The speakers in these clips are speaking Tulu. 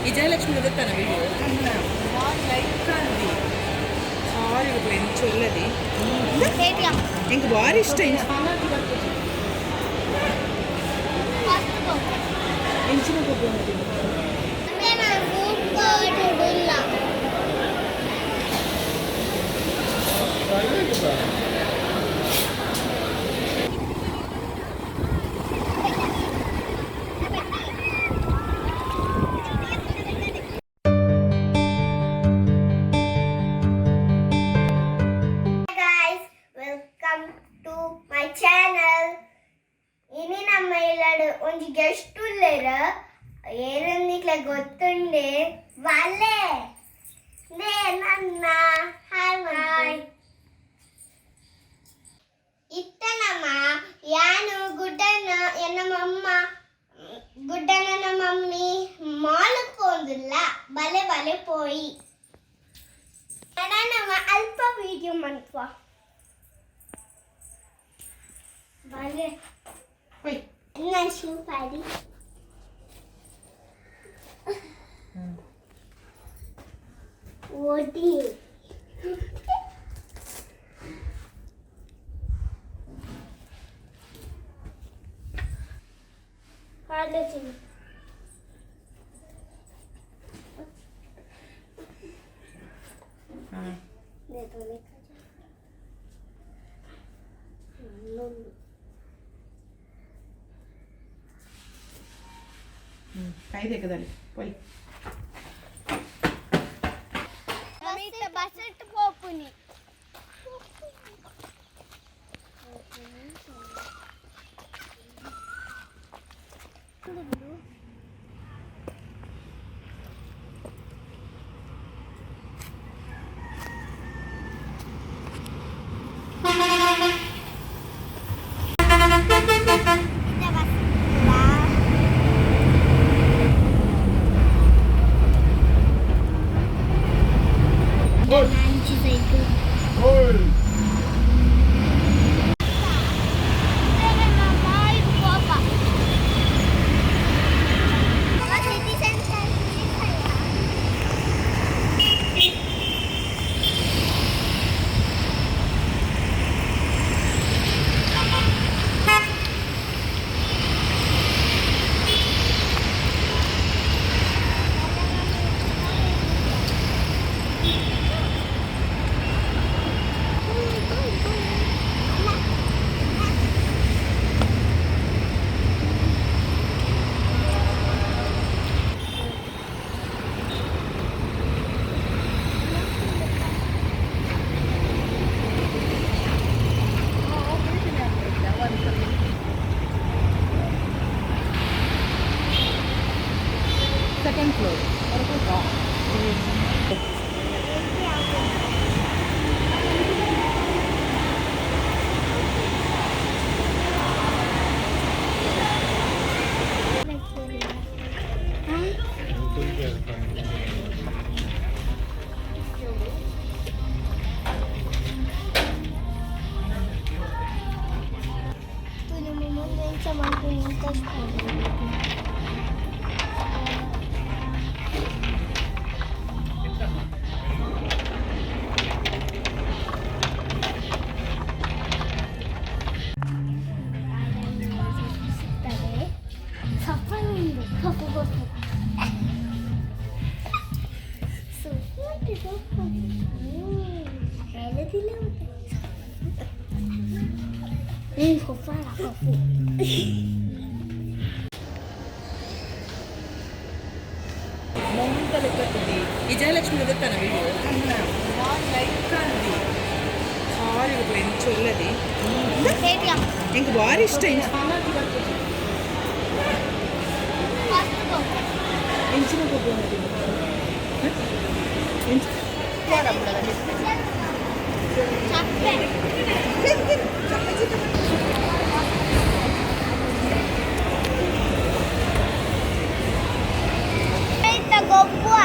ವಿಜಯಲಕ್ಷ್ಮಿ ಗೊತ್ತಾನ ವಿಡಿಯೋ ಲೈಕ್ ಸಾರಿ ಚೊಲ್ಲದಿ ಎಂಕ್ ಬಾರಿ ಇಷ್ಟ. ಎಂಚಿನ? Guys, welcome to my channel. ಇನಿ ನಮ್ಮ ಇಲ್ಲಡ್ ಒಂಜಿ ಗೆಸ್ಟ್ ಉಲ್ಲೆರ್. ಏರೊಂದಿಕ್ಲೆ ಗೊತ್ತುಂಡೆ. ಬಲೆ ನೇ ನನ್ನ ಹಾಯ್ ಹಾಯ್. ಇತ್ತ ನಮ್ಮ ಯಾನು ಗುಡ್ಡನ ಎನ್ನ ಮಮ್ಮ ಗುಡ್ಡನ ಮಮ್ಮಿ ಮಾಲ್ ಪೋಂದಿಲ್ಲ. ಬಲೆ ಬಲೆ ಪೋಯಿ ನಮ್ಮ ಅಲ್ಪ ವಿಡಿಯೋ ಮನ್ಪುವ. ಬಲೆ. ನಾನು ಶಿವಪಾಡಿ. ಓಡಿ. ಹಾಲು. ಕೈ ತೆಗೆದಲ್ಲಿ ಪೋಯ್. ಬಸ್ ಪೋಪುನಿ. Second floor. ಸೊಪ್ಪು. ವಿಜಯಲಕ್ಷ್ಮಿ ಗೊತ್ತಾನ ವಿಡಿಯೋ ಲೈಕ್ ಸಾರಿ ಚೊಲ್ಲದಿ. ಎಂಕ್ ಬಾರಿ ಇಷ್ಟ. ಎಂಚಿನ? ಚಪ್ಪೆ. ಚಪ್ಪೆ ಚಿಕ್ಕ. ಗೊಬ್ಬುವ.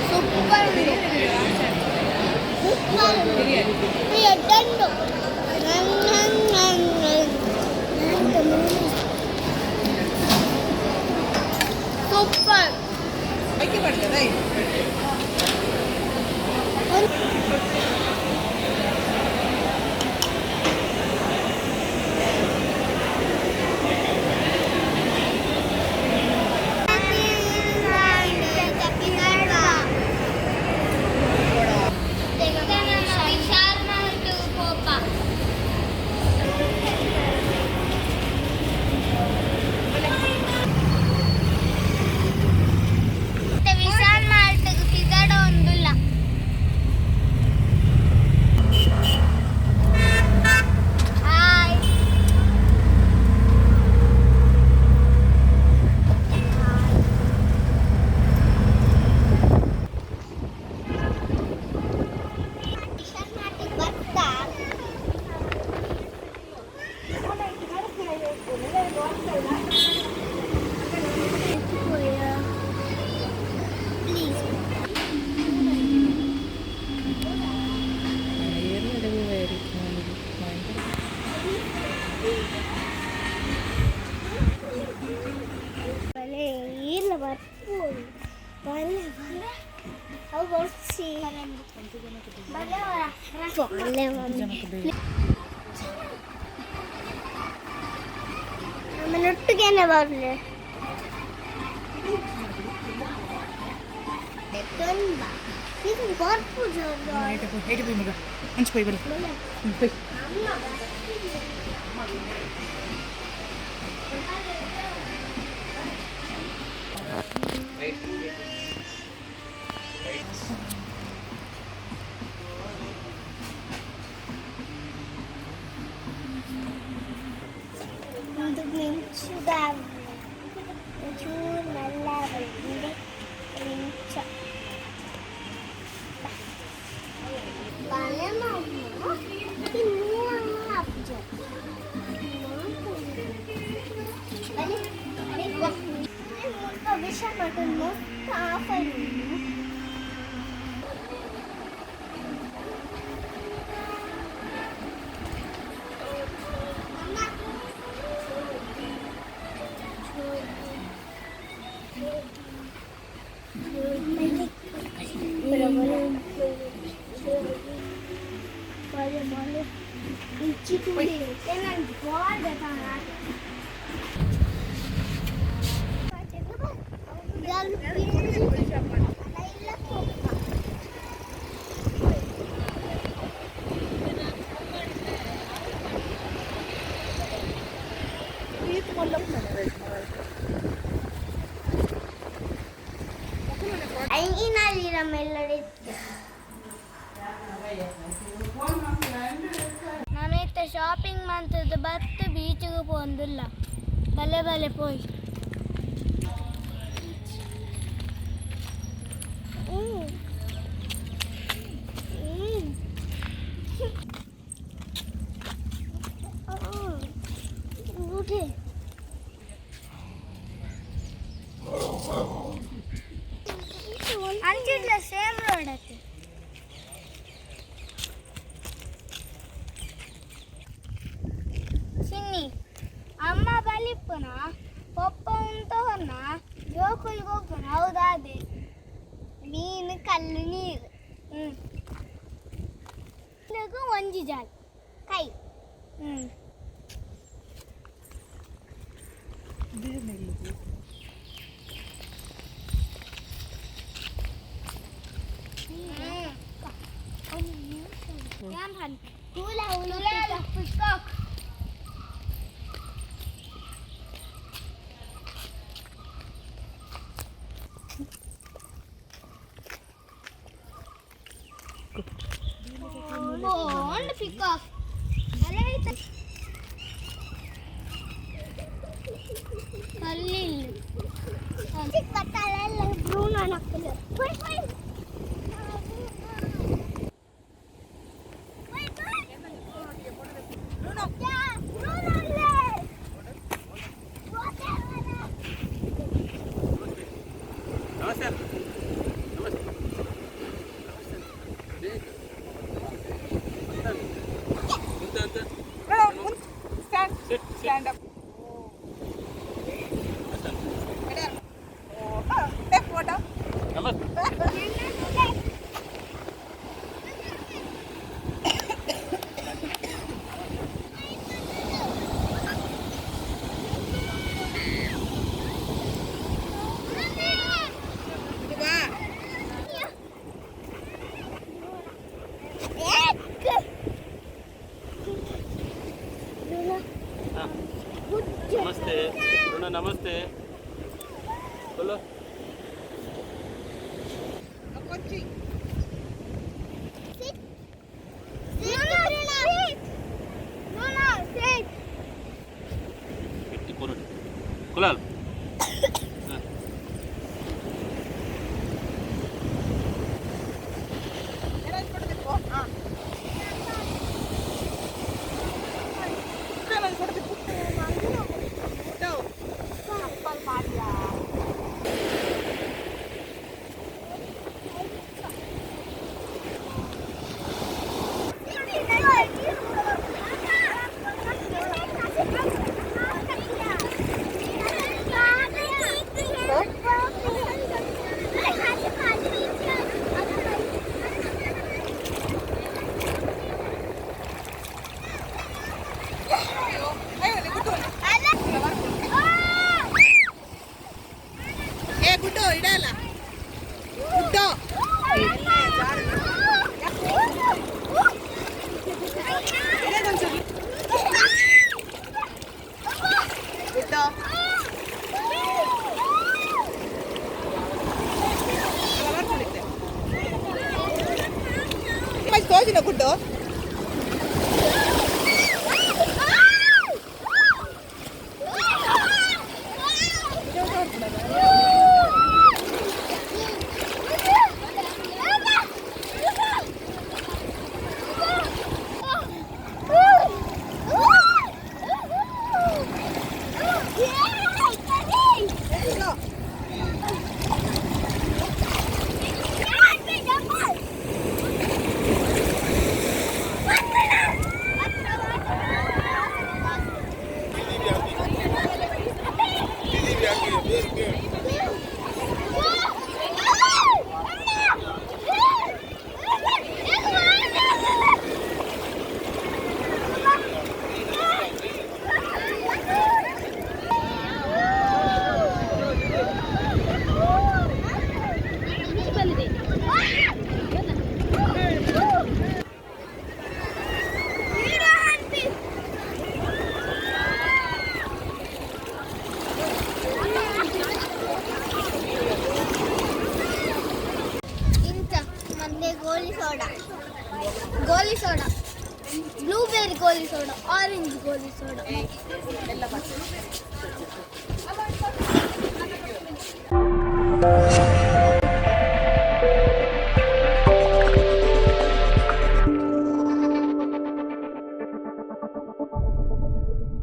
ಸೂಪರ್ ಸೂಪರ್ ಎಡ್ಡಂಡು. ಸೂಪರ್. ಬೈಕೆ ಮಾಡ್ತದೆ. ವಿಶಾಲ್ ಮಾರ್ಟ್ ಪೋಪ. ವಿಶಾಲ್ ಮಾರ್ಟ್ ಪಿದಾಡ ಒಂದುಲ್ಲ. ಹಾಯ್. ವಿಶಾಲ್ ಮಾರ್ಟ್ ಬರ್ತಾ. ಪ್ಲೀಸ್. ಬಲೆ ಇಲ್ಲ ಬರ್ಬೋದು ಬಲೆ ಬಲೆ ಅವು ಬರ್ಸಿ ಬಲೆ ಬಲೆ. ನಮ್ಮನ್ನೊಟ್ಟಿಗೆನೆ ಬರಲಿ ತುಂಬ ಇದು ಬರ್ಪುಜ. ಮಗ ಹಂಚ್ಕೊಯ್ ಬಲ್ಲ ಹೋಯ್. ಒಂದು ಮಿಂಚುದ ಚೂರು ಮಲ್ಲ ಬಂದೆ ಮಿಂಚ ಬಲೆ ಮಾಮ ಇನ್ನೂ ಅಪ್ಜ ವಿಷ ಮಟನ್ ಮಸ್ತ್ ಆಫರ್ ಉಂಡು. ನಾನು ಇತ್ತ ಶಾಪಿಂಗ್ ಮಂತದ್ದು ಬತ್ತು ಬೀಚಿಗೆ ಪೋಂದಿಲ್ಲ ಬಲೆ ಬಲೆ ಪೋಯಿ. ಹ್ಮ್. ಹ್ಮ್. ಉಠೆ. ಅಂಚಿಡ್ಲ ಸೇಮ್ ರೋಡ್ ಅತ್ತೆ. ಚಿನ್ನಿ ಅಮ್ಮ ಬಲಿಪ್ಪುನ ಪಪ್ಪ ಉಂತವನ್ನ ಜೋಕುಲ್ಗೆ ಹೋಗ್ಬನ ಹೌದಾದೆ ಮೀನು ಕಲ್ಲು ನೀರು ಹ್ಮ್ ಒಂಜಿ ಜಾಲ್ ಕೈ ಹ್ಮ್. Hula hula peacock. Oh, peacock. ಕಲ್ಲಿಲ್ಲ ಬ್ರೂನ್ ಹಾಕಲ್ಲ. Namaste namaste. Stand stand up. Photo. Namaste. ಬಾ. ನಮಸ್ತೆ ಅರುಣ, ನಮಸ್ತೆ बोलो. ಕೊಚ್ಚಿ. ಗಟ್ಟಿ ಕೊರಡು ಕುಲಾಲ್. ಹಾಂ, ಚಪ್ಪಲ್ ಮಾಡಿಯಾ? ಅಯ್ಯೋ, ಗುಡ್ಡು. ಏ ಗುಡ್ಡು, ಇಡಲ್ಲ ಗುಡ್ಡು. ಇಡೋದೊಂಚೂರು ಗುಡ್ಡು. ತೋಜಿನ ಗುಡ್ಡು. ಗುಡ್ಡು. ಇಂತ ಮಂದೆ ಗೋಲಿ ಸೋಡಾ, ಗೋಲಿ ಸೋಡಾ, ಬ್ಲೂಬೆರಿ ಗೋಲಿ ಸೋಡಾ, ಆರೆಂಜ್ ಗೋಲಿ ಸೋಡಾ. ಎಲ್ಲ ಬರ್ತದೆ.